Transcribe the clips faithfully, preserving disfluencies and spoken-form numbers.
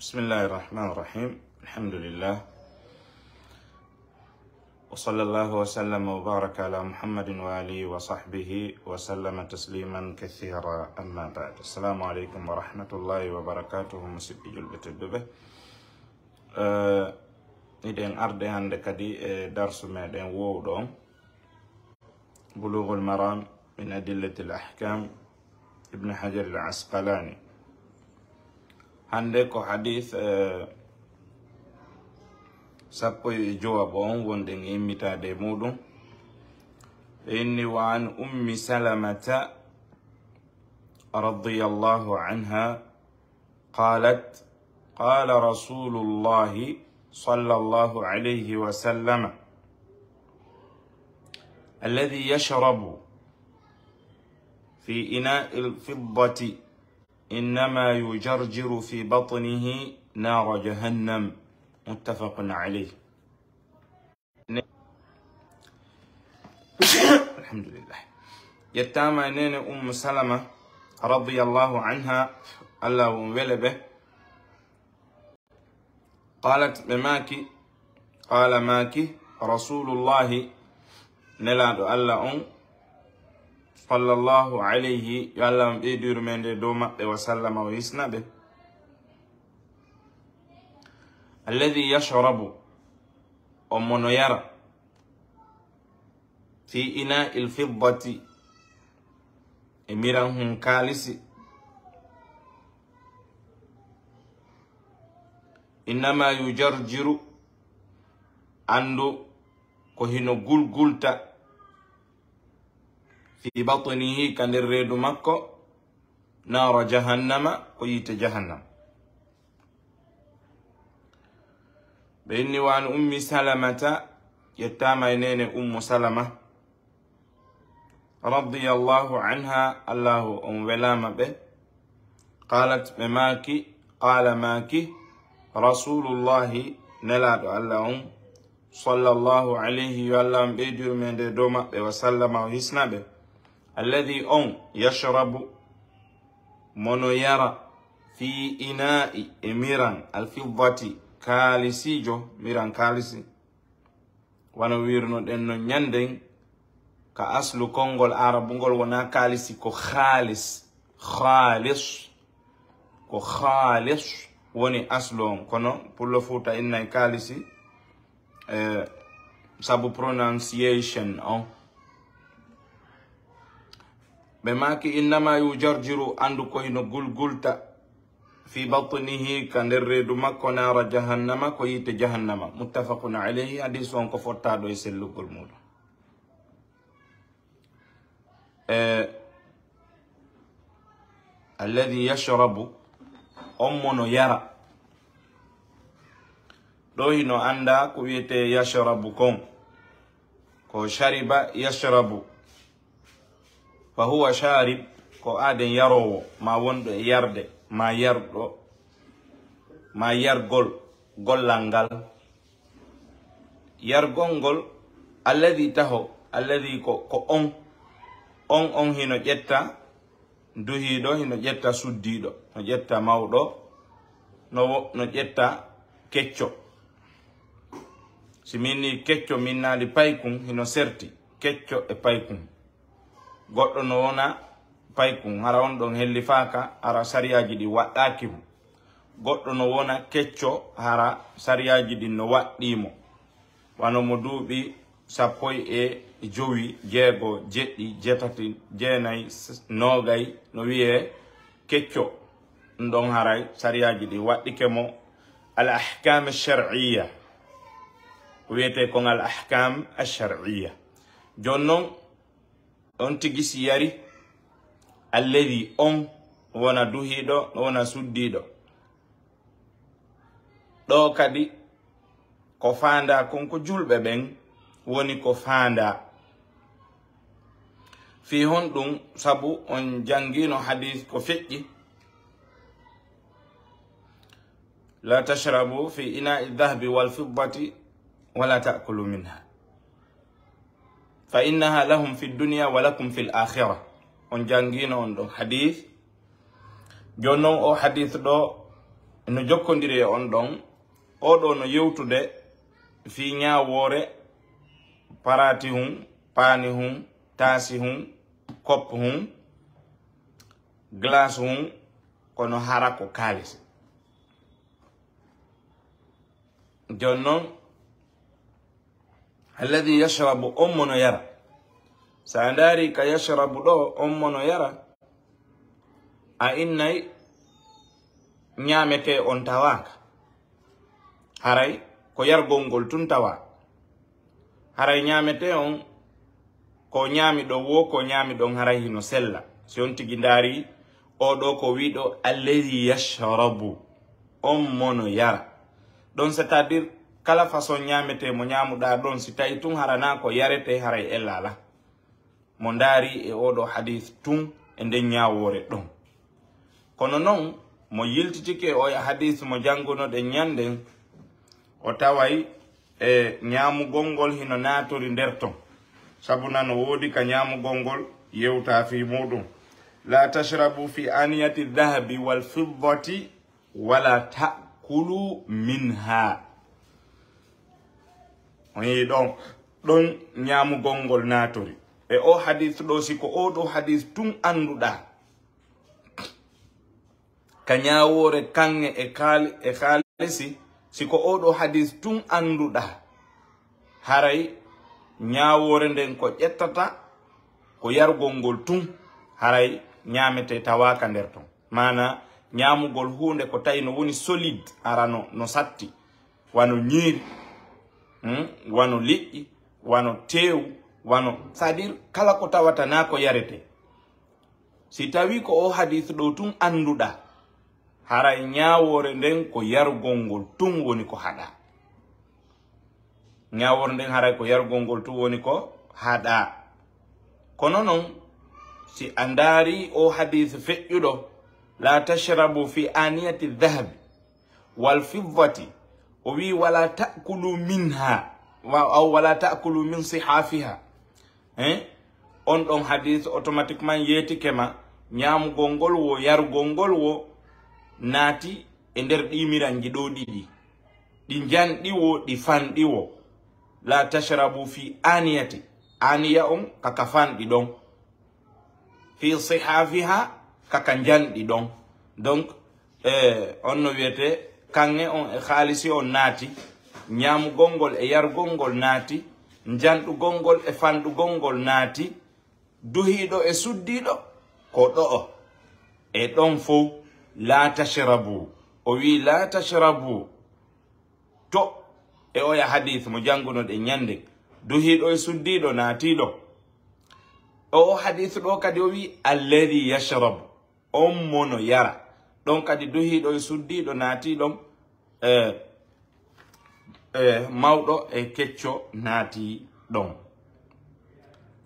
بسم الله الرحمن الرحيم. الحمد لله. وصلى الله وسلم وبارك على محمد وآله وصحبه وسلم تسليما كثيرا. أما بعد. السلام عليكم ورحمة الله وبركاته. Musidɓe julɓe tedduɓe. Eh, hiɗen arde hannde kadi e darsu meɗen wowɗo on. Bulughul Maram min Adillatil Ahkam, Ibn Hajar al Asqalani. Hannde ko hadith, eh, sappo e jowaɓo on wonɗen e immitaade e muɗum. Ɓe inni: وعن أم سلمة رضي الله عنها قالت: قال رسول الله صلى الله عليه وسلم: الذي يشرب في إناء الفضة إنما يجرجر في بطنه نار جهنم. متفق عليه. Ne-, Alhamdulillah. Yettaama e neene Ummu Salama radiyallahu anha, Allah on wele ɓe. Qalat, ɓe maaki, qala maaki, Rasulullahi, Nelaaɗo Allah on, sallallahu alayhi, yo Allah on ɓeydu yurmeende dow maɓɓe, wa sallama, o hisna ɓe. Alladhi yashrabu, on mo no yara, fi ina'il fiddati, e miran hun kaalisi. Innama yujarjiru, anndu ko hino gulgulta, fi batnihi, ka nder reedu makko, naara jahannama, ko yiite jahannama. Ɓe inni wa an Ummi Salamata, yettaama e neene Ummu Salama, radiyallahu anha, Allahu on welaama ɓe. Qalat, ɓe maaki, qala maaki, Rasulullahi, Nelaaɗo Allah on, sallallahu alayhi, yo Allah on ɓeydu yurmeende dow maɓɓe, wa sallama, o hisna ɓe. Alladhi, on, yashrabu, mo no yara, fi ina'i, e miran, alfiddati, kaalisiijo, miran kaalisi. Wano wirnoɗen no ñanden, ka aslu konngol Arabu ngol wona kaalisi, ko khaalis. Khaalis. Ko khaalis woni aslu on. Kono Pullo Fuuta innay kaalisi, eh, sabu pronunciation on. Ɓe maaki, innama yujarjiru, anndu ko hino gulgulta, fi batnihi, ka nder reedu makko, naara jahannama, ko yiite jahannama. Muttafaqun alayhi, hadis on ko fottaaɗo e sellugol muɗum. E, alladhi yashrabu, on mo no yara. Ɗo hino annda ko wiyete yashrabu kon. Ko shariba yashrabu. Fa huwa sharib, ko aaden yaroowo, ma wonɗo e yarde, ma yarɗo, ma yargol, gollal ngal. Yargol ngol, alladhi taho, alladhi ko, ko on, on, on hino ƴetta duhiiɗo, hino ƴetta suddiiɗo, no ƴetta mawɗo, no wo-, no ƴetta kecco. Si min ni kecco, min naali paykun, hino serti kecco e paykun. Goɗɗo no wona paykun, hara on ɗon hellifaaka, hara sariyaaji ɗi waɗɗaaki mo. Goɗɗo no wona kecco, hara sariyaaji ɗin no waɗɗii mo. Wano mo duuɓi sappo e jowi, jeego, jeɗɗi, jeetati, jeenay, s-, noogay, no wiyee kecco. Ɗum ɗon haray sariyaaji ɗi waɗɗike mo al ahkam shar'iyya. Ko wiyetee kon al ahkam shar'iyya. Jooni non, on tigi si yari, alladhi, on wona duhiiɗo, wona suddiiɗo. Ɗo kadi ko faandaa kon ko julɓe ɓen woni ko faandaa. Fii honɗum? Sabu on janngino hadis ko feƴƴi. La tashrabu fi ina'i dhahabi wal fiddati wala ta'kulu minha. Fa innaha lahum fi dunya wa lakum fil akhirah. On janngino on ɗon hadis. Jooni non o hadis ɗo, No jokkondiri e on ɗon, oɗo no yewtude fii ñaawoore paraati hun, paani hun, taasi hun, kopp hun, glace hun, kono hara ko kaalisi. Jooni non, alladhi yashrabu, on mo no yara. Sa ndaari ka yashrabu ɗo, on mo no yara, a innay ñaametee on tawaaka. Haray ko yargol ngol tun tawa. Haray ñaametee on ko ñaami ɗon wo, ko ñaami ɗon haray hino sella. Si on tigi ndaari, oɗo ko wiiɗo alladhi yashrabu, on mo no yara. Ɗon c'est-à-dire, kala façon ñaametee mo ñaamuɗaa ɗon, si tawi tun hara naa ko yaretee, haray ella alaa. Mo ndaari e oɗo hadith tun e nden ñaawoore ɗon. Kono non, mo yiltitike e oya hadith mo janngunoɗen ñanden, o taway e ñaamugol ngol hino naatori nder ton. Sabu nano woodi ka ñaamugol ngol yewtaa fii muuɗum. La tashrabu fi aniyati dhahabi wal fiddati wala ta'kulu minha. On yi'i ɗon, ɗon ñaamugol ngol naatori. E o hadith ɗo, si ko oɗo hadith tun annduɗaa, ka ñaawoore kaŋŋe e kaali-, e kaalisi, si ko oɗo hadith tun annduɗaa, haray ñaawoore nden ko ƴettata ko yargol ngol tun, haray ñaametee tawaaka nder ton. Maana ñaamugol huunde ko tawi no woni solide, hara no, no satti, wano ñiiri, hmm, wano liƴƴi, wano teewu, wano, c'est-à-dire, kala ko tawata naa ko yaretee. Si tawi ko o hadith ɗo tun annduɗaa, haray ñaawoore nden ko yargol ngol tun woni ko haɗaa. Ñaawoore nden haray ko yargol ngol tun woni ko haɗaa. Kono non, si a ndaari o hadith feƴƴuɗo, la tashrabu fi aniyati dhahabi wal fiddati, o wi'i, wala ta'kulu minha, wa-, aw wala ta'kulu min sihafiha. Hein? On ɗon hadith automatiquement yeetike ma, ñaamugol ngol wo, yarugol ngol wo naati e nder ɗii miranji ɗo ɗiɗi. Ɗi njanɗi wo, ɗi fanɗi wo. La tashrabu fi aniyati. Aniya on ka ka fanɗi ɗon. Fi sihafiha, ka ka njanɗi ɗon. Donc, eh, on no wiyete, kaŋŋe on e haalisi on naati, ñaamugol ngol e yarugol ngol naati, njanɗugol ngol e fanɗugol ngol naati, duhiiɗo e suddiiɗo ko ɗo'o. E ɗon fow, la tashrabu. O wi'i, la tashrabu. To, e oya hadith mo janngunoɗen ñande, duhiiɗo e suddiiɗo naatiiɗo. O hadith ɗo kadi o wi'i, alladhi yashrab, on mo no yara. Ɗon kadi duhiiɗo e suddiiɗo naati ɗon, eh, eh, mawɗo e kecco naati ɗon.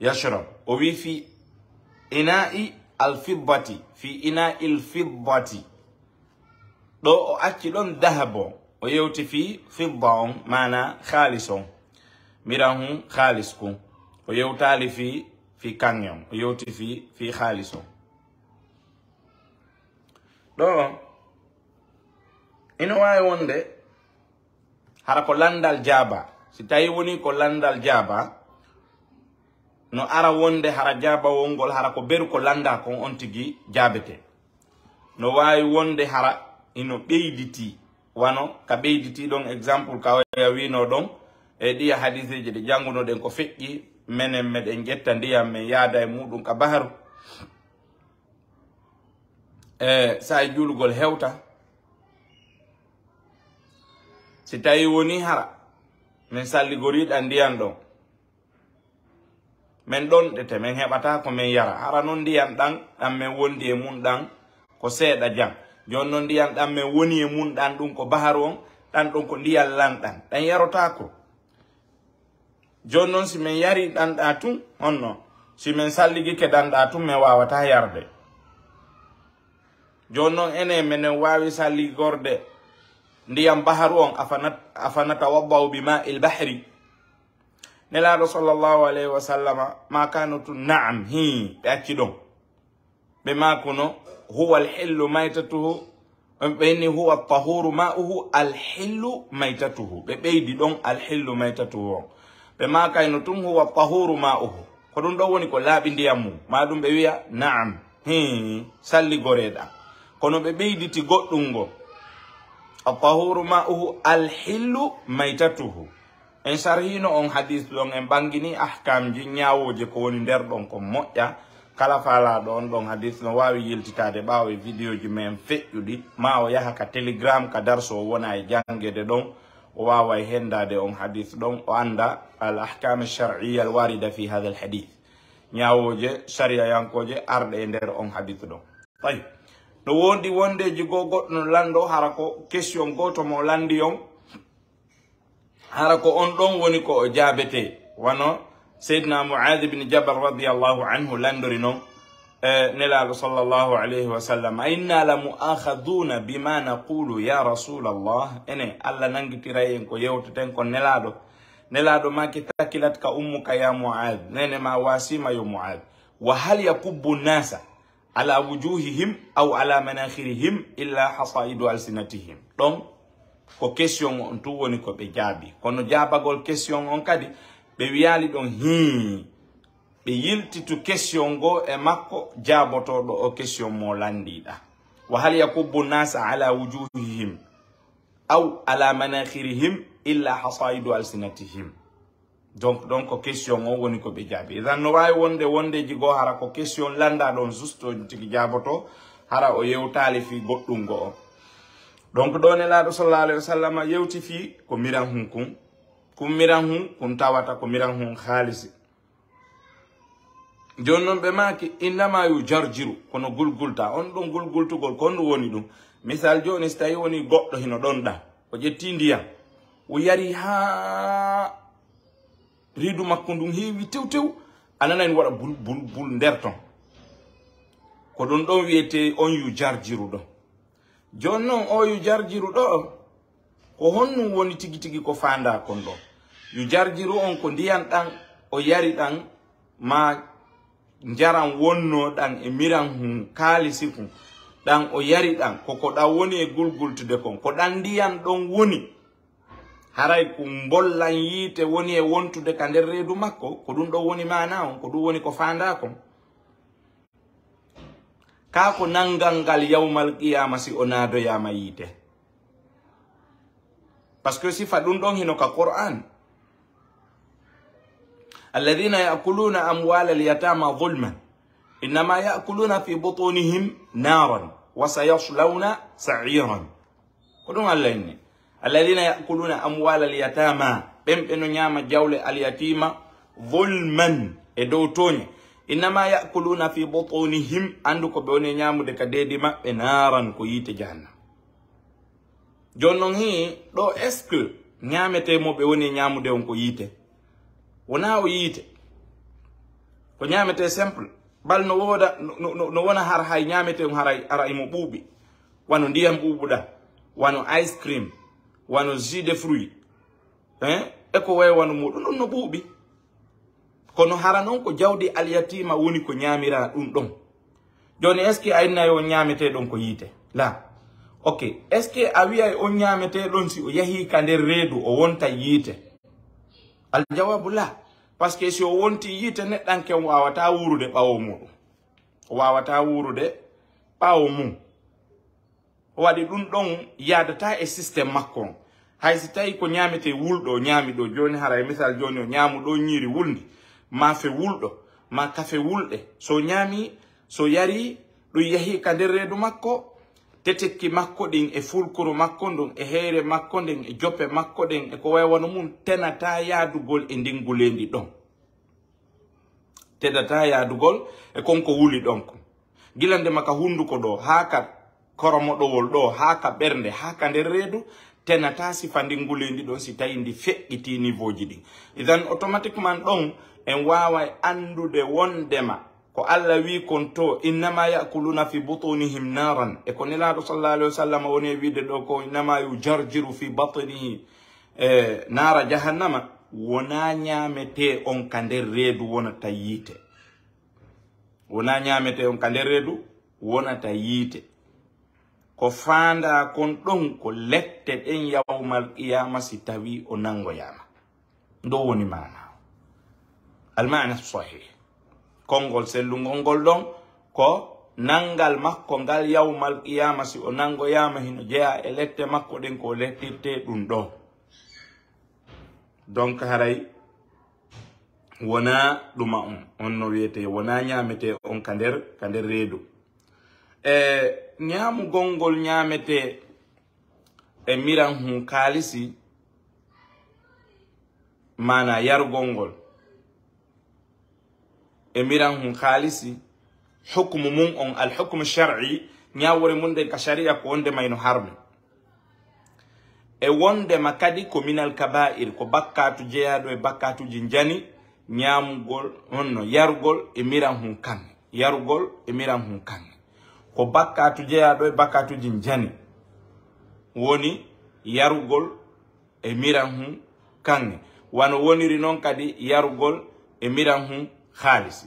Yashrab. O wi'i fi ina'i al-fiddati, fi ina'i al-fiddati. Ɗo o acci ɗon dahab on, o yewti fii fidda on, maana haalis on. Miran hun haalis kun. O yewtaali fii, fii kaŋŋe on, o yewti fii, fii haalis on. Ɗo, ino waawi wonde, hara ko lanndal jaaba. Si tawi woni ko lanndal jaaba, no ara wonde hara jaabawol ngol, hara ko beru ko lannda kon on tigi jaabete. No waawi wonde hara ino ɓeyditi, wano ka ɓeyditi ɗon exemple ka oya wino ɗon, e ɗiya hadiseeji ɗi janngunoɗen ko feƴƴi, menen meɗen ƴetta ndiyam men yaada e muɗum ka baharu. E saa'i juulugol hewta. Si tawi woni hara men salligoriɗan ndiyam ɗon, men ɗonɗete, men heɓata ko men yara. Hara non ndiyam ɗan, ɗan men wondi e mun ɗan, ko seeɗa jam. Jooni non ndiyam ɗan men woni e mun ɗan, ɗun ko baharu on, ɗan ɗon ko ndiyam lanɗan. Ɗan yarotaako. Jooni non si men yari ɗan ɗa tun, honno? Si men salligike ɗan ɗa tun, men waawata yarde. Jooni non enen, menen waawi salligorde ndiyam baharu on, afana-, afanatawaddau bima'il bahri. Nelaaɗo sallallahu alayhi wa sallama, ma kanu tun, na'am, hii, ɓe acci ɗon. Ɓe maakuno, huwa al-hillu maytatuhu, ɓe inni huwa tahuru ma'uhu alhillu maitatuhu. Ɓe ɓeydi ɗon alhillu maitatuhu on. Ɓe makayno tun huwa tahuru ma'uhu. Ko ɗum ɗon woni ko laaɓi ndiyam mum. Ma ɗum ɓe wiya, na'am. Hii, salli goreeɗa. Kono ɓe ɓeyditi goɗɗum ngo. At-tahuru ma'uhu alhillu maitatuhu. En sarhino on hadis ɗon, en ɓangini ahkamji ñaawooje ko woni nder ɗon ko moƴƴa. Kala faalaaɗo on ɗon hadis no waawi yiltitaade ɓaawo e vidéoji men feƴƴuɗi. Ma o yaha ka Telegram, ka darso o wona e janngeede ɗon. O waawa e hendaade on hadis ɗon, o annda al ahkam shar'iyya al warida fi hadha al hadith. Ñaawooje sariyayankooje arɗe e nder on hadith ɗon. Tayyib. No wondi wondeeji goo goɗɗo no lanndo, hara ko question gooto mo lanndi on, hara ko on ɗon woni ko o jaabetee. Wano Seydina Mu'adh ibn Jabal radiyallahu anhu lanndori non, eh, Nelaaɗo sallallahu alayhi wa sallam, "A inna la mu'akhadhuna bima naqulu ya Rasulallah?" Ene, Allah nanngitiray en ko yewteten kon Nelaaɗo. Nelaaɗo maaki, "Thakilatka ummuka ya Mu'adh." Neene ma waasima yo Mu'adh. "Wa hal yakubbu nasa ala wujuhihim aw ala manakhirihim illa hasaidu alsinatihim." Ɗon ko question on tun woni ko ɓe jaabi. Kono jaabagol question on kadi, ɓe wiyaali ɗon hii. Ɓe yiltitu question goo e makko, jaabotooɗo o question mo lanndiiɗa. "Wa hal yakubbu nasa ala wujuhihim aw ala manakhirihim illa hasaidu alsinatihim." Donc, donc ko question on woni ko ɓe jaabi. Idan no waawi wonde wondeeji goo hara ko question lanndaa ɗon juste on tigi jaaboto, hara o yewtaali fii goɗɗum goo on. Donc ɗo Nelaaɗo sallallahu alayhi wa sallam yewti fii ko miran hun kun. Kun miran hun, kun tawata ko miran hun haalisi. Jooni non ɓe maaki, "Innama yu jarjiru," kono gulgulta. On ɗon gulgultugol, ko honɗum woni ɗum? Misal jooni, si tawi woni goɗɗo hino ɗon ɗa, o ƴetti ndiyam, o yari haa reedu makko ndun heewi tew tew, a nanay no waɗa bul, bul, bul nder ton. Ko ɗum ɗon wiyetee on yu jarjiru ɗo. Jooni non, o yu jarjiru ɗo, ko honɗum woni tigi tigi ko faandaa kon ɗon? Yu jarjiru on ko ndiyan ɗan o yari ɗan, ma njaran wonnoo ɗan e miran hun kaalisi kun, ɗan o yari ɗan, ko ko ɗan woni e gulgultude kon, ko ɗan ndiyan ɗon woni. Haray ko mbollan yiite woni e wontude ka nder reedu makko, ko ɗum ɗon woni maanaa on, ko ɗum woni ko faandaa kon. Kaa ko nanngal ngal yawmal qiyaama si o naadoyaama yiite? Parce que sifa ɗum ɗon hino ka Qur'an. "Alladhina ya'kuluna amwala al-yatama zulman, innama ya'kuluna fi butunihim naran, wa sayaslawna sa'iran." Ko ɗum Allah inni. "Alladhina ya'kuluna amwala al-yatama," ɓen ɓe no ñaama jawle al-yatima, "zulman," e dow tooñe. "Innama ya'kuluna fi butunihim," anndu ko ɓe woni e ñaamude ka deedi maɓɓe, "naran," ko yiite jahannam. Jooni non hii, ɗo est-ce que ñaametee mo ɓe woni e ñaamude on ko yiite? Wonaa o yiite. Ko ñaametee simple. Bal no wooda, no, no, no, no wona har hay ñaametee on haray, ara imo ɓuuɓi. Wano ndiyam ɓuuɓuɗam, wano ice cream, wano jus de fruit, hein? E ko way wano muɗum, ɗum no ɓuuɓi. Kono hara non ko jawdi alyatiima woni ko ñaamiraa ɗum ɗon. Jooni, est-ce que a inna yo on ñaametee ɗon ko yiite? La. Ok. Est-ce que a wi'ay on ñaametee ɗon si o yahii ka nder reedu o wonta yiite? Aljawaabu la. Parce que si o wonti yiite, neɗɗanke on waawataa wuurude ɓaawo muɗum. O waawataa wuurude ɓaawo mum. O waɗi ɗum ɗon yaadataa e système makko on. Hay si tawi ko ñaametee wulɗo o ñaami ɗo, jooni haray misal jooni o ñaamu ɗo ñiiri wulndi, maafe wulɗo, maa kafe wulɗe. So o ñaami, so yari, ɗum yahi ka nder reedu makko, tetekki makko ɗin e fulkuru makko ndun e heyre makko nden e jope makko ɗen e ko way wano mum tenataa yaadugol e ndin nguleendi ɗon. Tenataa yaadugol e kon ko wuli ɗon kon. Gila ndema ka hunduko ɗo, haa ka koromoɗowol ɗo, haa ka ɓernde, haa ka nder reedu, tenataa sifa ndin nguleendi ɗon si tawi ndi feƴƴitii niveauji ɗin. Idan, automatiquement ɗon, en waaway anndude wondema ko Allah wi kon to, "Innama ya'kuluna fi butunihim naran." E ko Nelaaɗo sallallahu alaihi wasallam woni e wiide ɗo ko, "Innama yujarjiru fi batnihi, eh, nara jahannama." Wonaa ñaametee on ka nder reedu wonata yiite. Wonaa ñaametee on ka nder reedu wonata yiite. Ko faandaa kon ɗon ko lette ɗen yawmal qiyama si tawi o nangoyaama. Ndo woni maana. Almaana sahih. Konngol sellungol ngol ɗon ko nangal makko ngal yawmal qiyama si o nangoyaama hino jeyaa e lette makko ɗen ko lettirte ɗum ɗo. Donc haray wonaa ɗuma on, on no wiyetee, wonaa ñaametee on ka nder, ka nder reedu. E ñaamugol ngol ñaametee e miran hun kaalisi, maanaa yarugol ngol e miran hun kaalisi, hukmu mun on, al hukmu shar'i, ñaawoore mun nden ka shari'a ko wonde may no harmi. E wondema kadi ko minal kaba'ir, ko bakkaatu jeyaaɗo e bakkaatuji njani, ñaamugol, honno yarugol e miran hun kaŋŋe. Yarugol e miran hun kaŋŋe. Ko bakkaatu jeyaaɗo e bakkaatuji njani. Woni yarugol e miran hun kaŋŋe. Wano woniri non kadi yarugol e miran hun haalisi.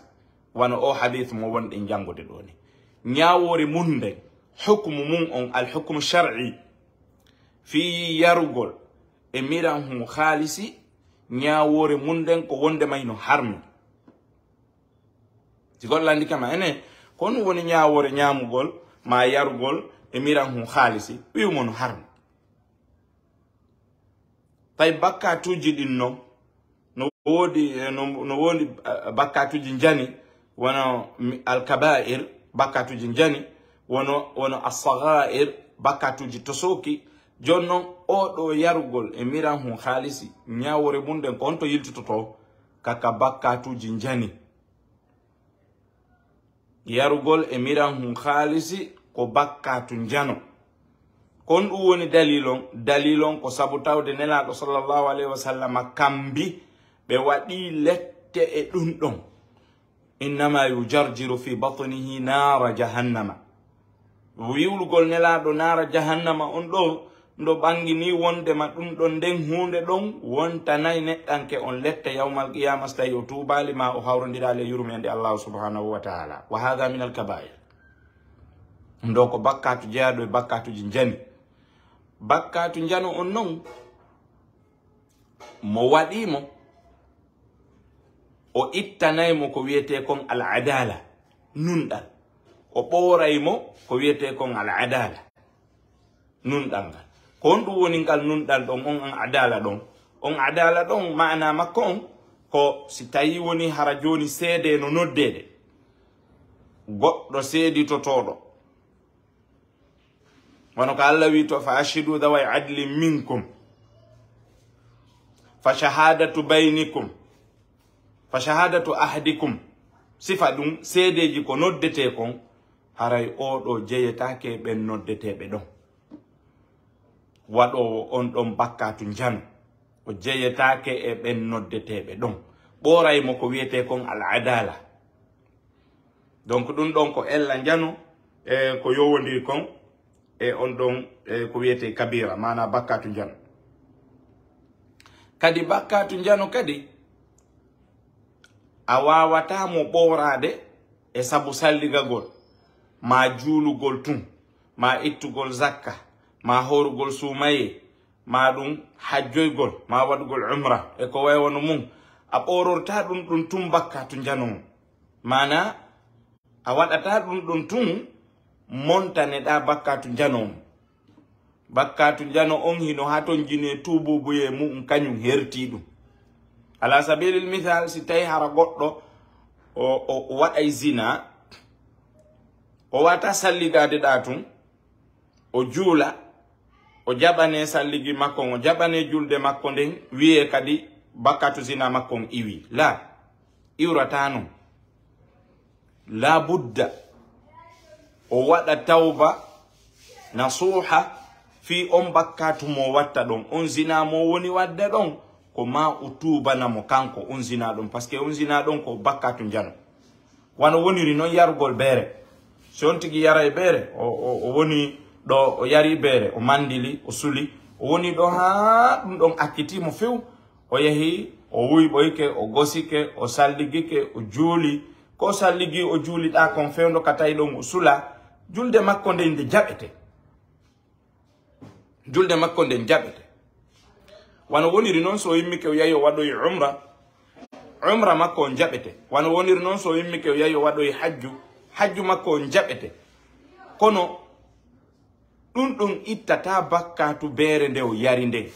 Wano o hadith mo wonɗen janngude ɗo ni. Ñaawoore mun nden, hukmu mun on, al hukmu shar'i, fii yarugol e miran hun haalisi, ñaawoore mun nden ko wonde may no harmi. Si goɗɗo lanndike ma, ene, ko honɗum woni ñaawoore ñaamugol maa yarugol e miran hun haalisi? Wi'u mo no harmi. Tawi bakkaatuuji ɗin non, no woodi, eh, no, no woodi, eh, bakkaatuuji njani, wano mi-, alkaba'ir, bakkaatuuji njani, wano, wano assagha'ir, bakkaatuuji tosooki. Jooni non, oo ɗoo yarugol e miran hun haalisi, ñaawoore mun nden ko honto yiltotoo? Ka, ka bakkaatuuji njani. Yarugol e miran hun haalisi ko bakkaatu njano. Kon ɗum woni dalil on, dalil on ko sabu tawde Nelaaɗo sallallahu alayhi wa sallam kambi ɓe waɗi lette e ɗum ɗon. Innama yujarjiru fi batnihi naara jahannama. Wiwlugol Nelaaɗo naara jahannama on ɗo, ndo ɓanginii wondema ɗum ɗon nden huunde ɗon wontanay neɗɗanke on lette yawmal qiyama so tawi o tuubaali ma o hawrondiraali e yurmeende Allahu subhanahu wa ta'ala. Wa hadha min al-kaba'ir. Ndo ko bakkaatu jeyaaɗo e bakkaatuji njani. Bakkaatu njano on non, mo waɗii mo, o ittanay mo ko wiyetee kon al-adala, nunɗal. O ɓooray mo ko wiyetee kon al-adala, nunɗal ngal. Ko honɗum woni ngal nunɗal ɗon, on an adala ɗon? On adala ɗon, maana makko on, ko si tawi woni hara jooni seede no noddeede, goɗɗo seeditotooɗo. Wano ko Allah wi to, "Fa ashhidu dhaway adlin minkum, fa shahadatu baynikum, fa shahadatu ahadikum." Sifa ɗum, seedeeji ko noddetee kon, haray oo ɗoo jeyetaake e ɓen noddeteeɓe ɗon. Waɗoowo on ɗon bakkaatu njano, o jeyetaake e ɓen noddeteeɓe ɗon. Ɓooray mo ko wiyetee kon al adala. Donc, ɗum ɗon ko ella njano, e ko yowondiri kon, e on ɗon, e ko wiyetee kabira, maana bakkaatu njano. Kadi bakkaatu njano kadi, a waawataa mo ɓooraade e sabu salligagol, maa juulugol tun, maa ittugol zakka, maa horugol suumayee, maa ɗum hajjoygol, maa waɗugol umra, e ko way wano mum. A ɓoorortaa ɗum ɗum tun bakkaatu njano on. Maana, a waɗataa ɗum ɗum tun, montaneɗaa bakkaatu njano on. Bakkaatu njano on hino hatonjini e tuubuubuyee mu'un kañum hertii ɗum. Ala sabilil misal, si tawi hara goɗɗo o, o, o waɗay zina, o wata salligaade ɗaa tun, o juula, o jaɓanee salligi makko on, o jaɓanee julde makko nden, wiyee kadi bakkaatu zina makko on iwii. La, iwrataa non. La budda o waɗa tawba nasuha fii on bakkaatu mo watta ɗon, on zina mo woni wadde ɗon, ko ma o tuubana mo kanko on zina ɗon, parce que on zina ɗon ko bakkaatu njano. Wano woniri non yarugol beere. Si on tigi yaray beere, o, o, o woni ɗo, o yari beere, o mandili, o suli, o woni ɗo haa ɗum ɗon akkitii mo few, o yehi, o wuyɓoyke, o gosike, o salligike, o juuli. Ko salligi o juuli ɗaa kon fewndo ka tawi ɗon o sula, julde makko nden nde jaɓete. Julde makko nden jaɓete. Wano woniri noon so o immike o yahi o waɗoyi umra, umra makko on jaɓete. Wano woniri noon so o immike o yahi o waɗoyi hajju, hajju makko on jaɓete. Kono ɗum ɗum ittata bakkatu beere nde o yari nde.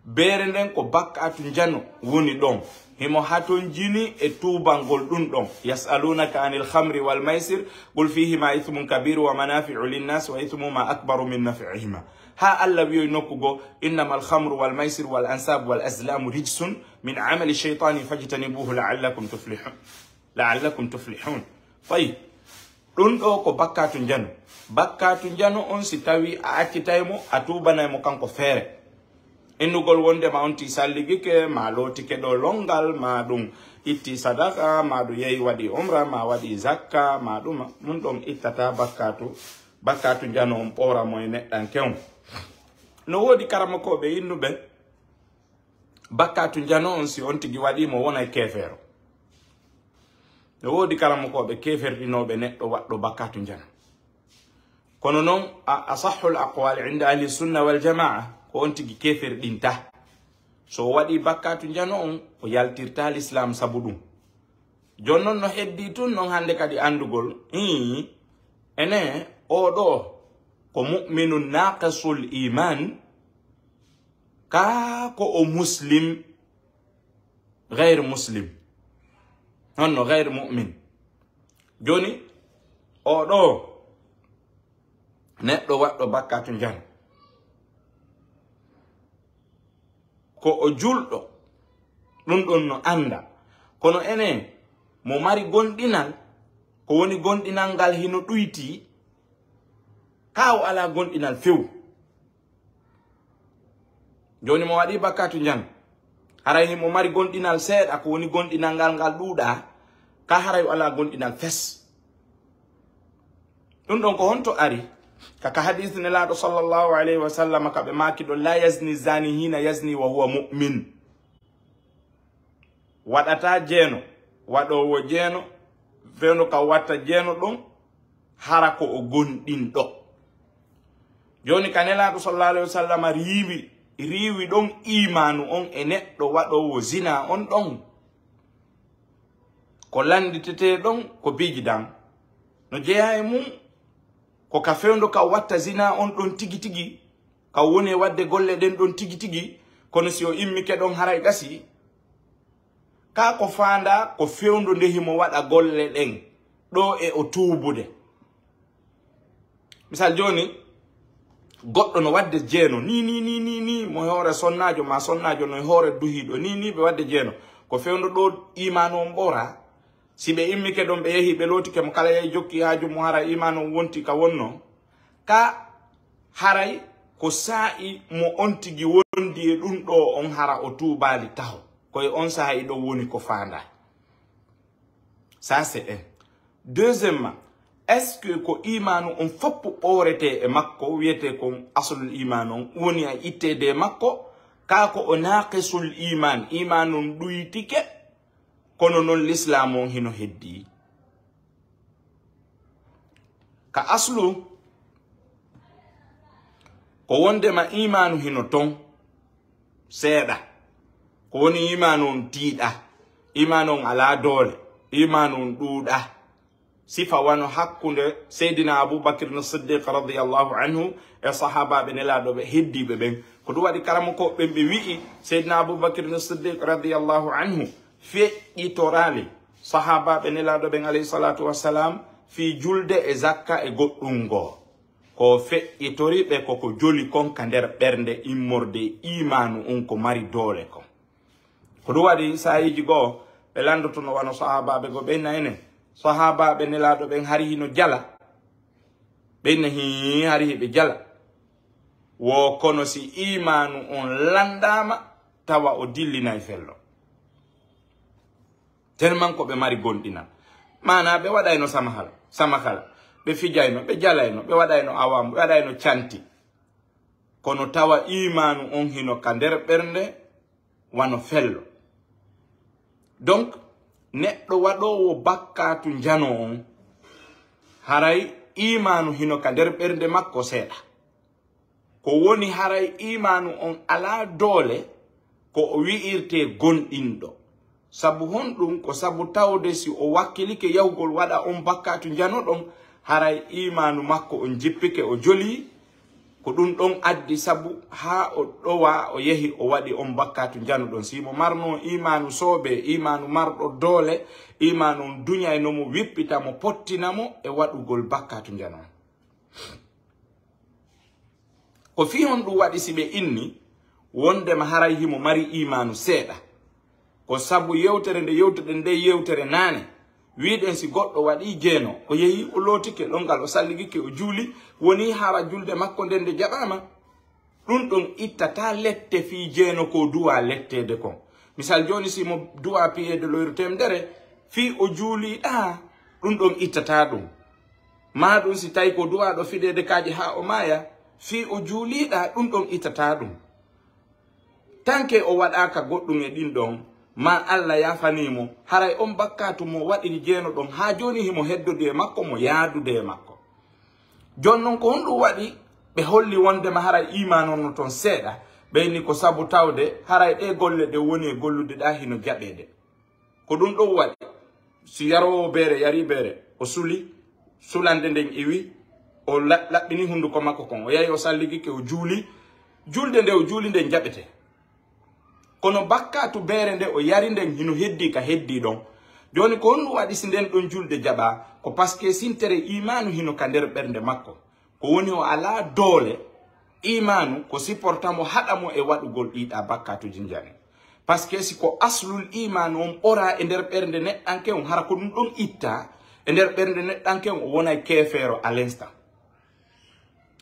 Beere nden ko bakkatu njano woni ɗon. Himo hatonjini e tuubangol ɗum ɗon. Yas'alunaka anil khamri wal maisir, qul fihima ithmun kabiru wa manafi'u linnas wa ithmuhuma akbaru min naf'ihima. Ha Allah wi'oy nokku goo, innamal khamru wal maisir wal ansabu wal azlamu rijsun min amali shaytani fajtanibuhu la'allakum tuflihun. La'allakum tuflihun. Tawi ɗum ɗo ko bakkatu njano. Bakkatu njano on si tawi a accitay mo, a tuubanay mo kanko feere. Innugol wondema on ti salligike, ma lootike ɗo longal, ma ɗum itti sadaka, ma ɗum yehi waɗi umra, ma waɗi zakka, ma ɗum, ɗum ɗon ittata bakkatu, bakkatu njano on ɓoora mo e neɗɗanke on. No woodi karamokooɓe innuɓe, bakkatu njano on si on tigi waɗi mo wonay keefeero. No woodi karamokooɓe keeferɗinooɓe neɗɗo waɗɗo bakkatu njano. Kono noon, a-, asahhul aqwal inda ahli sunna wal jamaa, ko on tigi keeferɗinta. So o waɗi bakkatu njano on, o yaltirta l'islam sabu ɗum. Jooni noon no heddii tun noon hannde kadi anndugol, ii, ene oo ɗoo ko mu'minun naaqisul iimaan, kaa ko o muslim, gayr muslim, honno gayr mu'min. Jooni, oo ɗoo neɗɗo waɗɗo bakkatu njano, ko o julɗo, ɗum ɗon no annda. Kono enen, mo mari gomɗinal, ko woni gomɗinal ngal hino ɗuyti, kaa o alaa gomɗinal few. Jooni mo waɗi bakkatu njano, haray himo mari gomɗinal seeɗa, ko woni gomɗinal ngal ngal ɗuuɗaa, kaa haray o alaa gomɗinal fes. Ɗum ɗon ko honto ari? Ka, ka hadis Nelaaɗo sallallahu alayhi wa sallam ka ɓe maaki ɗon, "La yazni zani hina yazni wa huwa mu'min." Waɗataa jeeno, waɗoowo jeeno, fewndo ka watta jeeno ɗon, hara ko o gomɗinɗo. Jooni ka Nelaaɗo sallallahu alayhi wa sallam riiwi, riiwi ɗon iimaanu on e neɗɗo waɗoowo zina on ɗon. Ko lannditetee ɗon ko biiji dan. No jeyaa e mum ko ka fewndo ka watta zina on ɗon tigi tigi, ka woni e waɗde golle ɗen ɗon tigi tigi, kono si o immike ɗon haray gasi. Kaa ko faandaa ko fewndo nde himo waɗa golle ɗen ɗo e o tuubude. Misal jooni, goɗɗo no waɗde jeeno, ni, ni, ni, ni, ni, mo e hoore sonnaajo ma sonnaajo no e hoore duhiiɗo, ni, ni ɓe waɗde jeeno. Ko fewndo ɗo iimaanu on ɓoora, si ɓe immike ɗon, ɓe yehi, ɓe lootike mo, kala yehi jokki haaju mo, hara iimaanu on wonti ka wonno. Ka haray ko saa'i mo on tigi wondi e ɗum ɗo on, hara o tuubaali taho. Ko e on saa'i ɗon woni ko faandaa. Ça, c'est un. Deuxièmement, est-ce que ko iimaanu on foppu ɓooretee e makko, wiyetee kon aslul iimaan on, woni a itteede e makko, kaa ko o naaqisul iimaan, iimaanu on ɗuytike, kono non lislaamu on hino heddii? Ka aslu, ko wondema iimaanu hino ton seeɗa. Ko woni iimaanu on tiiɗa, iimaanu on alaa doole, iimaanu on ɗuuɗa. Sifa wano hakkunde Seydina Abu Bakr Siddiq radiyallahu anhu e sahaabaaɓe Nelaaɗo ɓe heddiiɓe ɓen. Ko ɗum waɗi karamokooɓe ɓen ɓe wi'i Seydina Abu Bakr Siddiq radiyallahu anhu feƴƴitoraali sahaabaaɓe Nelaaɗo ɓen alayhi salatu wassalam fii julde e zakka e goɗɗum goo. Ko feƴƴitori ɓe ko ko joli kon ka nder ɓernde immorde e iimaanu on ko mari doole kon. Ko ɗum waɗi saa'iiji goo ɓe lanndotono wano sahaabaaɓe goo ɓen na enen. Sahaabaaɓe Nelaaɗo ɓen hari hino jala. Ɓen na hii hari hiɓe jala. Wo kono si iimaanu on lanndaama, tawa o dillinay fello. Tellement ko ɓe mari gomɗinal. Maanaa ɓe waɗayno samahal, samahal. Ɓe fijayno, ɓe jalayno, ɓe waɗayno awamu, ɓe waɗayno canti. Kono tawa iimaanu on hino ka nder ɓernde wano fello. Donc, neɗɗo waɗoowo bakkaatu njano on, haray iimaanu hino ka nder ɓernde makko seeɗa. Ko woni haray iimaanu on alaa doole, ko o wi'irtee gomɗinɗo. Sabu honɗum? Ko sabu tawde si o wakkilike yahugol waɗa on bakkaatu njano ɗon, haray iimaanu makko on jippike, o jolii. Ko ɗum ɗon addi sabu haa o ɗowa, o yehi o waɗi on bakkaatu njano ɗon. Si mo marnoo iimaanu soobee, iimaanu marɗo doole, iimaanu on duñay no mo wippita mo, pottina mo e waɗugol bakkaatu njano. Ko fii honɗum waɗi si ɓe inni wondema haray himo mari iimaanu seeɗa? Ko sabu yewtere nde yewtuɗen nde yewtere naane, wi'ɗen si goɗɗo waɗii jeeno, o yehi, o lootike ɗon ngal, o salligike, o juuli, woni hara julde makko nden nde jaɓaama. Ɗum ɗon ittataa lette fii jeeno ko duwaa letteede kon. Misal jooni, si mo duwaa piyeede loyru teemedere, fii o juulii ɗaa, ɗum ɗon ittataa ɗum. Maa ɗum si tawi ko duwaaɗo fideede kaaƴe haa o maaya, fii o juulii ɗaa, ɗum ɗon ittataa ɗum. Tanke o waɗaaka goɗɗum e ɗin ɗon, maa Alla yaafanii mo, haray on bakkaatu mo waɗiri jeeno ɗon haa jooni himo heddodi e makko, mo yaadude e makko. Jooni non ko honɗum waɗi ɓe holli wondema haray iimaan on no ton seeɗa? Ɓe inni ko sabu tawde haray ɗee golle ɗe woni e gollude ɗaa hino jaɓeede. Ko ɗum ɗon waɗi, si yaroowo beere yarii beere, o suli, sulande nden iwi, o la-, laɓɓini hunduko makko kon, o yahi o salligike, o juuli, julde nde o juuli nden jaɓete. Kono bakkaatu beere nde o yari nden hino heddii ka heddii ɗon. Jooni ko honɗum waɗi si nden ɗon julde jaɓaa? Ko parce que sintere iimaanu hino ka nder ɓernde makko. Ko woni o alaa doole, iimaanu ko supporta mo, haɗa mo e waɗugol ɗii ɗaa bakkaatuuji njani. Parce que si ko aslul iimaanu on ɓoraa e nder ɓernde neɗɗanke on, hara ko ɗum ɗon ittaa e nder ɓernde neɗɗanke on, o wonay keefeero à l'instant.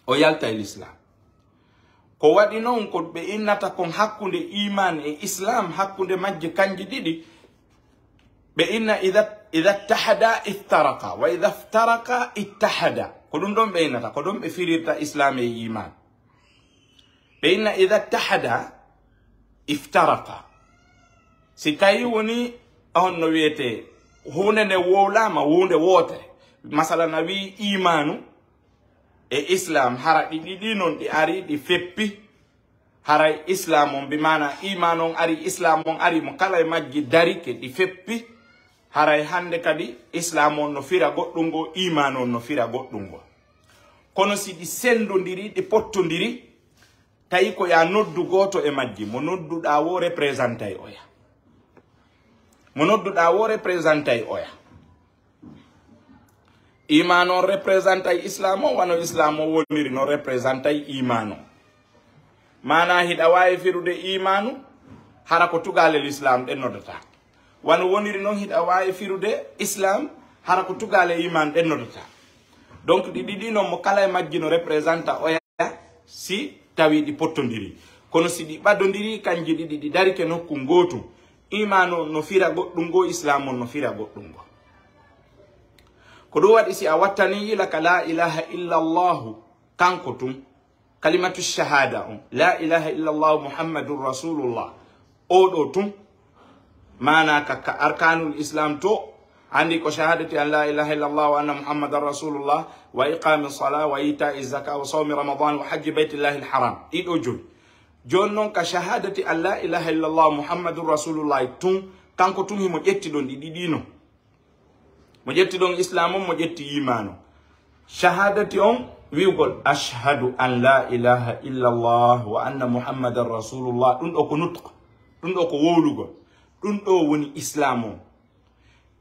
O yaltay l'islam. Ko waɗi non ko ɓe innata kon hakkunde iimaan e islam, hakkunde majje kanji ɗiɗi, ɓe inna idha, idha ittahada iftaraqa, wa idha iftaraqa ittahada. Ko ɗum ɗon ɓe innata, ko ɗon ɓe firirta islam e iimaan. Ɓe inna idha ittahada iftaraqa. Si tawi woni on no wiyete huunde nde wowlaama, huunde wootere. Masalan, a wi'i iimaanu e islam, hara ɗi ɗiɗi non ɗi ari, ɗi feppi. Haray islam on, bi maana iimaan on ari, islam on ari, mo kala e majji darike, ɗi feppi. Haray hannde kadi islam on no fira goɗɗum ngo, iimaan on no fira goɗɗum ngo. Kono si ɗi senndondiri, ɗi pottondiri, tawi ko ya noddu gooto e majji, mo nodduɗaa wo representay oya. Mo nodduɗaa wo representay oya. Iimaan on representay islam on, wano islam on woniri no representay iimaan on. Maana hiɗa waawi firude iimaanu, hara ko tugaale l'islam ɗen noddata. Wano woniri non hiɗa waawi firude islam, hara ko tugaale iimaan ɗen noddata. Donc, ɗi ɗiɗi non mo kala e majji no representa oya si tawi ɗi pottondiri. Kono si ɗi ɓadondiri, kanji ɗiɗi ɗi darike nokku ngootu, iimaan on no fira goɗɗum ngo, islam on no fira goɗɗum ngo. Ko ɗum waɗi si a wattani yila ka la ilaha illa Allahu, kanko tun, kalimatu shahada on, la ilaha illa Allahu Muhammadun Rasulullah, o ɗo tun, maana ka, ka arkanul islam to, andi ko shahadati an la ilaha illa Allah wa anna Muhammadan Rasulullah, wa iqami salah, wa ita'i zaka, wa sawmi Ramadan, wa hajji baytillahi al-haram. Ɗiɗo joyi. Jooni non ka shahadati an la ilaha illa Allah Muhammadun Rasulullah tun, kanko tun himo ƴetti ɗon ɗi ɗiɗi non. Mo ƴetti ɗon islam on, mo ƴetti iimaan on. Shahadati on, wi'ugol, "Ashhadu an la ilaha illa Allah wa anna Muhammadan Rasulullah." Ɗum ɗo ko nutq. Ɗum ɗo ko wowlugol. Ɗum ɗo woni islam on.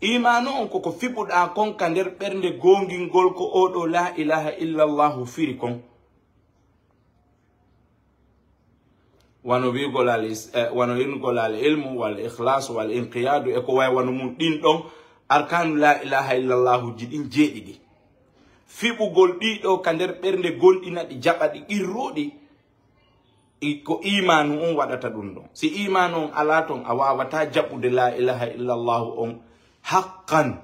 Iimaan on ko ko fiɓuɗaa kon ka nder ɓernde goongingol ko o ɗo la ilaha illa Allahu firi kon. Wano wi'ugol al is-, eh, wano wi'ugol al ilmu wal ikhlas wal inqiyadu e ko way wano mum ɗin ɗon arkanu la ilaha illa Allahu ji ɗin jeeɗiɗi. Fiɓugol ɗi ɗo ka nder ɓernde gonɗina ɗi jaɓa ɗi qirruɗi, i-, ko iimaanu on waɗata ɗum ɗon. Si iimaanu on alaa ton, a waawataa jaɓude la ilaha illa Allahu on haqqan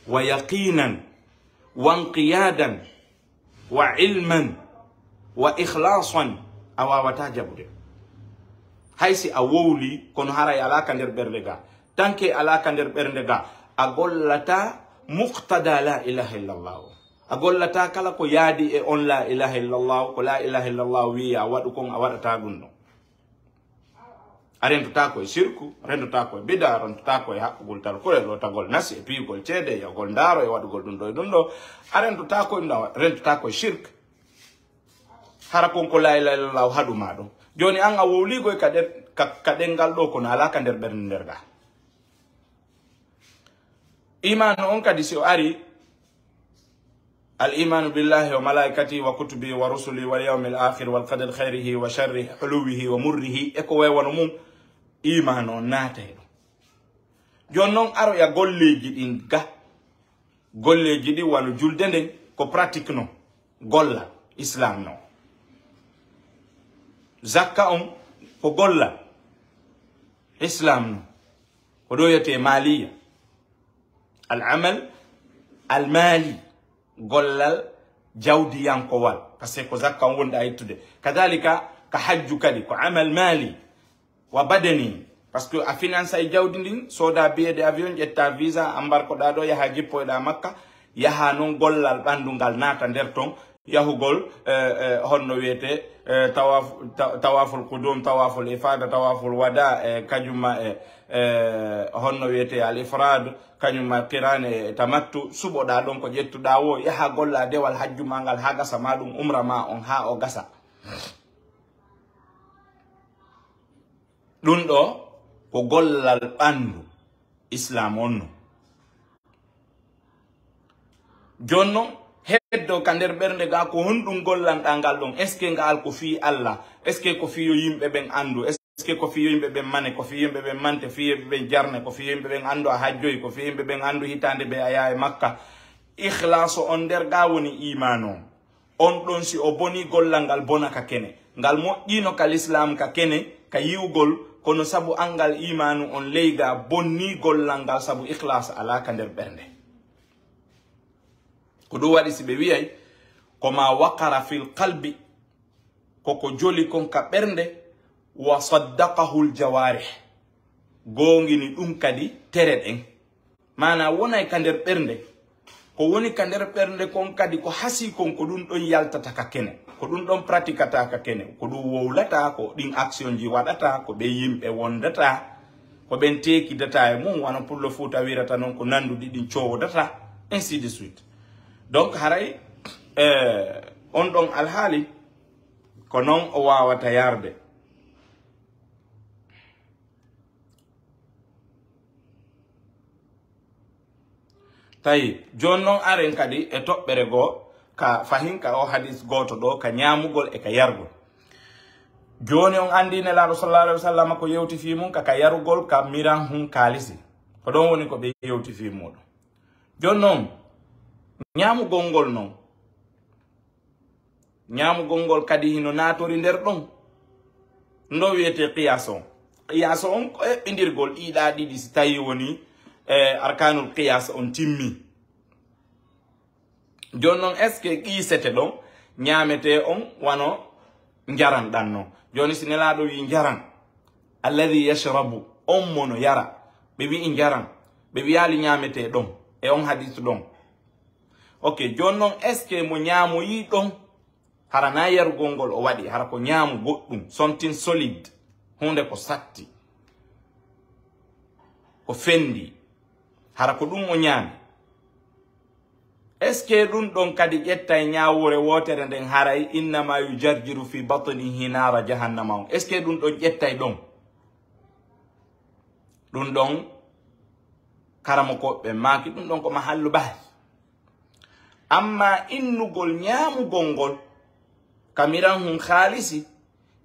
wa yaqinan wa inqiyadan wa ilman wa ikhlasan, a waawataa jaɓude. Hay si a wowli, kono haray alaa ka nder ɓernde ga. Tanke alaa ka nder ɓernde ga, a gollataa muqtada la ilaha illa Allah. A gollata kala ko yaadi e on la ilaha illallah, ko la ilaha illallah wi'i a waɗu kon, a waɗata ɗum ɗon. A rentotaako e sirku, a rentotaako e bida, a rentotaako e haɓɓugol talkure, lootagol nasi, e piyugol ceede, e yahugol ndaaro, e waɗugol ɗum ɗo e ɗum ɗo. A rentotaako e ɗum ɗo, a rentotaako e shirk. Hara kon ko la ilaha illallah haɗu ma ɗon. Jooni an a wowligo e ka ɗer-, ka, ka ɗenngal ɗo, kono alaa ka nder ɓernde nder ga. Iman on kadi si o ari, al imanu billahi wa malaikatihi wa kutubihi wa rusulihi wal yawmil akhir wal qadar khairihi wa sharrihi huluwihi wa murrihi, e ko way wano mum, iman on naata e ɗum. Jooni non aroya golleeji ɗin ga. Golleeji ɗin wano julde nden ko pratique no, golla islam no. Zakka on ko golla islam no. Ko ɗo wiyete maliya. Al amal al mali, gollal jawdiyankowal, parce que ko zakka on wonɗa ittude. Kadalika ka hajju kadi ko amal mali wa badani, parce que a finance ay jawdi ndin, soda billet de avion, ƴetta visa, ambarkoɗa ɗo, yaha jippoyɗa Makka, yaha non gollal ɓandu ngal naata nder ton, yahugol, eh, eh, honno wiyete, eh, tawaf, ta-, tawaful qudum, tawaful ifada, tawaful wada, eh, kajuma, eh, eh, honno wiyete al ifrad, kanyuma qiran e tamattu, suɓoɗa ɗon ko ƴettuɗa wo, yaha golla dewal hajju ma ngal ha gasa ma ɗum umra ma on ha o gasa. Ɗum ɗo ko gollal ɓandu Islam on no. Jooni non, heddo ka nder ɓernde ga, ko honɗum gollanɗa ngal ɗon? Est-ce que ngal ko fii Allah? Est-ce que ko fii yo yimɓe ɓen anndu? Est-ce que ko fii yo yimɓe ɓen mane? Ko fii yo yimɓe ɓen mante? Fii yo yimɓe ɓen jarne? Ko fii yo yimɓe ɓen anndu a hajjoyi? Ko fii yo yimɓe ɓen anndu hitaande ɓe a yaha e Makka? Ikhlaasu on nder ga woni iimaanu on. On ɗon si o boni gollal ngal bona ka kene. Ngal moƴƴino ka lislaam ka kene, ka yi'ugol, kono sabu anngal iimaanu on ley ga bonni gollal ngal sabu ikhlaas alaa ka nder ɓernde. Ko ɗum waɗi si ɓe wi'ay, ko ma waqara fil qalbi, ko ko joli kon ka ɓernde, wa saddaqahul jawarih, goongini ɗum kadi tere ɗen. Maana wonay ka nder ɓernde. Ko woni ka nder ɓernde kon kadi ko hasii kon ko ɗum ɗon yaltata ka kene. Ko ɗum ɗon pratikata ka kene. Ko ɗum wowlata, ko ɗin action ji waɗata, ko ɓe yimɓe wondata, ko ɓen teekidata e mum, wano Pullo Fuuta wirata non, ko nanduɗi ɗin coowodata, ainsi de suite. Donc, haray, eh, on ɗon alhaali, ko non o waawata yarde. Tawi, jooni non aren kadi e toɓɓere goo, ka fahin ka o hadis gooto ɗo, ka ñaamugol e ka yargol. Jooni on anndi Nelaaɗo sallallahu alaihi wasallam ko yewti fii mum ka, ka yarugol ka miran hun kaalisi. Ko ɗon woni ko ɓe yewti fii muɗum. Jooni non, ñaamugol ngol non, ñaamugol ngol kadi hino naatori nder ɗon. Ndo wiyete qiyas on. Qiyas on ko eɓɓindirgol ɗiɗa ɗiɗi si tawi woni, eh, arkanul qiyas on timmi. Jooni non, est-ce que qiisete ɗon, ñaamete on wano njaran ɗan non? Jooni si Nelaaɗo wi njaran, alladhi yashrabu, on mo no yara. Ɓe wi'i njaran. Ɓe wi'aali ñaamete ɗon. E on hadis ɗon. Ok, jooni non, est-ce que mo ñaamoyi ɗon, hara na yarugol ngol o waɗi, hara ko ñaamu goɗɗum, something solid, huunde ko satti, ko fendi, hara ko ɗum o ñaami? Est-ce que ɗum ɗon kadi ƴettay ñaawore wootere nden, haray innama yujarjiru fi batnihi naara jahannama on? Est-ce que ɗum ɗon ƴettay ɗon? Ɗum ɗon, karamokooɓe maaki, ɗum ɗon ko mahallu bahth. Amma innugol ñaamugol ngol, ka miran hun kaalisi,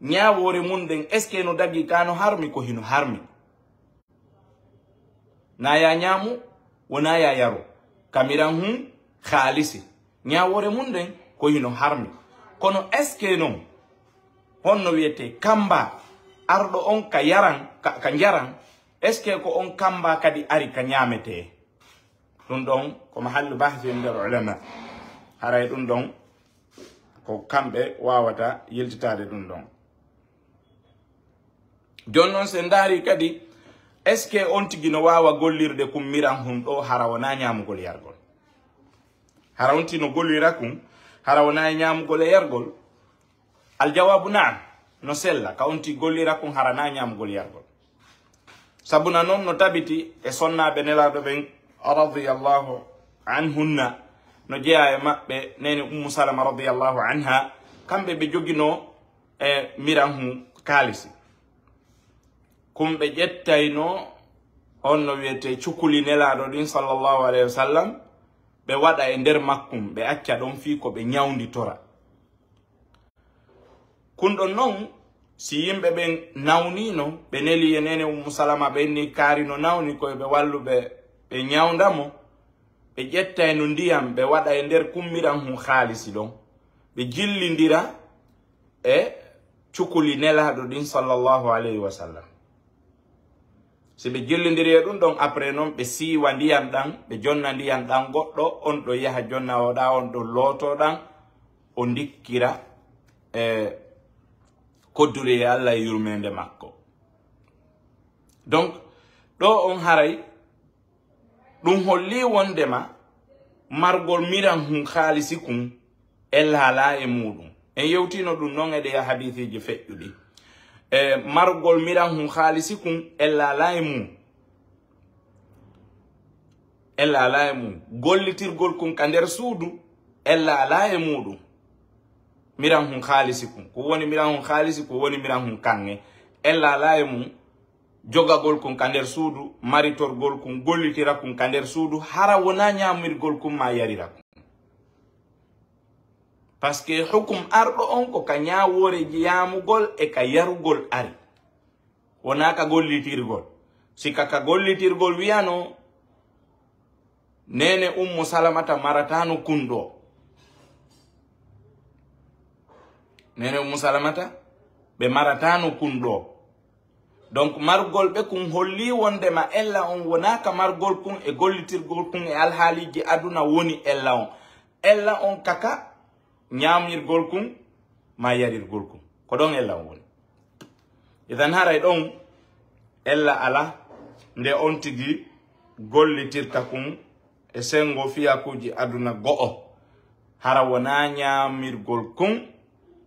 ñaawoore mum nden, est-ce que no dagi ka no harmi? Ko hino harmi. Na ya ñaamu, wona ya yaru. Ka miran hun kaalisi. Ñaawoore mum nden ko hino harmi. Kono est-ce que non, honno wiyete, kamba arɗo on ka yaran, ka, ka njaran, est-ce que ko on kamba kadi ari ka ñaamete? Ɗum ɗon ko mahallu bahsi nder ulama. Haray ɗum ɗon ko kamɓe wawata yiltitaade ɗum ɗon. Jooni non, si en ndaari kadi, est-ce que on tigi no waawa gollirde kum miran hun ɗo hara wonaa ñaamugol yargol? Hara on ti no gollira kun, hara wona e ñaamugol e yargol? Aljawaabu naam, no sella, ka on ti gollira kun hara na ñaamugol yargol. Sabuna non no tabiti e sonnaaɓe Nelaaɗo ɓen radiyallahu anhunna, no jeyaa e maɓɓe neene Ummu Salama radiyallahu anha, kamɓe ɓe joginoo e miran hun kaalisi. Kun ɓe ƴettayno on no wiyetee cukuli Nelaaɗo ɗin sallallahu alayhi wa sallam, ɓe waɗa e nder makkun, ɓe acca ɗon fii ko ɓe ñawnditora. Kun ɗon non, si yimɓe ɓen nawniino, ɓe neli e neene Ummu Salama, ɓe inni kaari no nawni, ko ɓe wallu ɓe, ɓe ñawnda mo, ɓe ƴettayno ndiyam, ɓe waɗa e nder kun miran hun haalisi ɗon, ɓe jillindira e cukuli Nelaaɗo ɗin sallallahu alayhi wa sallam. Si ɓe jillindiri e ɗun ɗon, après non ɓe siiwa ndiyan ɗan, ɓe jonna ndiyan ɗan goɗɗo, on ɗo yaha jonna o ɗa, on ɗo looto ɗan, o ndikkira e kodduri e Allah e yurmeende makko. Donc, ɗo on haray, ɗun holli wondema margol miran hun haalisi kun ella alaa e muɗum. En yewtino ɗun non e ɗe hadiisiji feƴƴuɗi. E margol miran hun haalisi kun ella alaa e mum. Ella alaa e mum. Gollitirgol kun ka nder suudu, ella alaa e muɗum. Miran hun haalisi kun. Ko woni miran hun haalisi, ko woni miran hun kaŋŋe. Ella alaa e mum. Jogagol kun ka nder suudu, maritorgol kun, gollitira kun ka nder suudu, hara wona ñaamirgol kun ma yarira kun. Parce que hukum arɗo on ko ka ñaawoore ñaamugol e ka yarugol ari. Wona ka gollitirgol. Si ka, ka gollitirgol wiyano, neene Ummu Salamata maratano kun ɗo. Neene Ummu Salamata, ɓe maratano kun ɗo. Donc, margol ɓe kun holli wondema ella on wona ka margol kun e gollitirgol kun e alhaaliji aduna woni ella on. Ella on kaka ñaamirgol kun ma yarirgol kun. Ko ɗon ella on woni. Idan haray ɗon ella ala nde on tigi gollitirta kun e sengo fiyakuji aduna go'o. Hara wona ñaamirgol kun,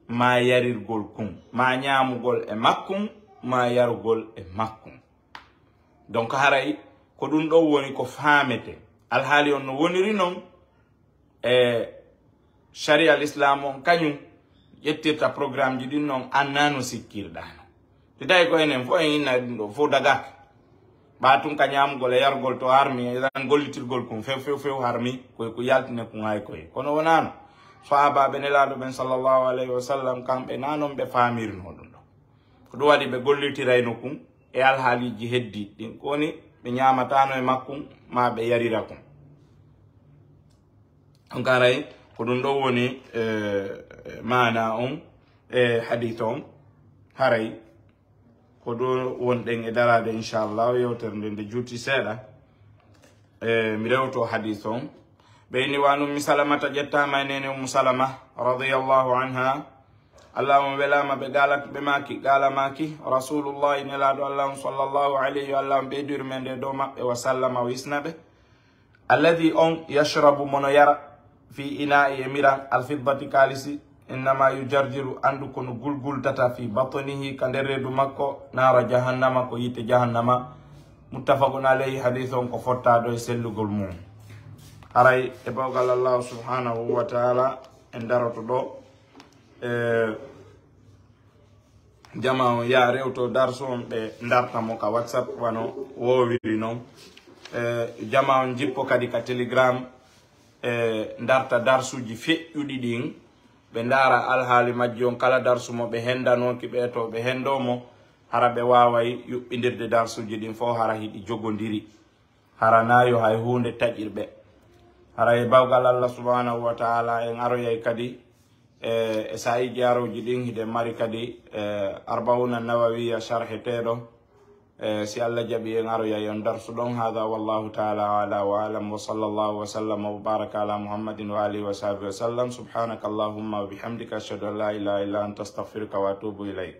ma yarirgol kun, ma ñaamugol e makkun, ma yarugol e makkun. Donc haray ko ɗun ɗon woni ko faamete. Alhaali on no woniri non e sharia l'islam on kañun ƴettirta programme ji ɗin non anna no sikkirɗano. Si tawi ko enen fof en inna ɗum ɗo fof dagaka. Ɓa tun ka ñaamugol e yargol to harmi, e tan gollitirgol kun few, few, few harmi, ko, ko yaltine kun hay koye. Kono wonano. Sahaabaaɓe Nelaaɗo ɓen sallallahu alayhi wa sallam, kamɓe na non ɓe faamirno ɗum ɗo. Ko ɗum waɗi ɓe gollitirayno kun e alhaaliji heddi ɗin. Ko woni ɓe ñaamatano e makkun, ma ɓe yarira kun. Donc haray, ko ɗum ɗo woni, eh, maana on, e hadith on. Haray, ko ɗo wonɗen e daraade, inchallah, yewtere nde nde juuti seeɗa. E, mi rewto hadith on. Ɓe inni wa an Ummi Salamata, ƴettaama e neene Ummu Salama, radiyallahu anha. Allah on welaama ɓe gaalat, ɓe maaki, gaala maaki, Rasulullahi, nelaaɗo Allah on, sallallahu alayhi wa sallam, ɓeydu yurmeende dow maɓɓe, wa sallama, o hisna ɓe. Alladhi on yashrabu mono yara fi ina'i e miran alfiddati kaalisi, innama yujarjiru anndu kono gulgultata fi batnihi ka nder reedu makko naara jahannama ko yiite jahannama. Muttafaqun alayhi, hadith on ko fottaado e sellugol mum. Haray e bawgal Allah subhanahu wa ta'ala en daroto ɗo. E, jama on yaa rewto darsu on ɓe darta mo ka WhatsApp wano woowiri non. E, jama on jippo kadi ka Telegram, e, darta darsuji feƴƴuɗi ɗin. Ɓe ndaara alhaali majji on, kala darsu mo ɓe hendanooki ɓe to ɓe hendo mo, hara ɓe waaway yuɓɓindirde darsuji ɗin fof, hara hiɗi jogodiri. Hara na yo hay huunde taƴir ɓe. Hara e bawgal Allah subhanahu wa ta'ala en aroyay kadi, e, e saa'iiji arooji ɗin hiɗen mari kadi, e, Arba'una Nawawiya sharheteeɗo. E, si Allah jaɓi en aroyay on darsu ɗon. Hada wallahu ta'ala a'la wa a'lam, wa sallallahu wa sallama wa baraka ala Muhammadin wa alihi wa sahbihi wa sallam. Subhanaka Allahumma wa bihamdika, ashhadu an la ilaha illa anta, astaghfiruka wa atubu ilayk.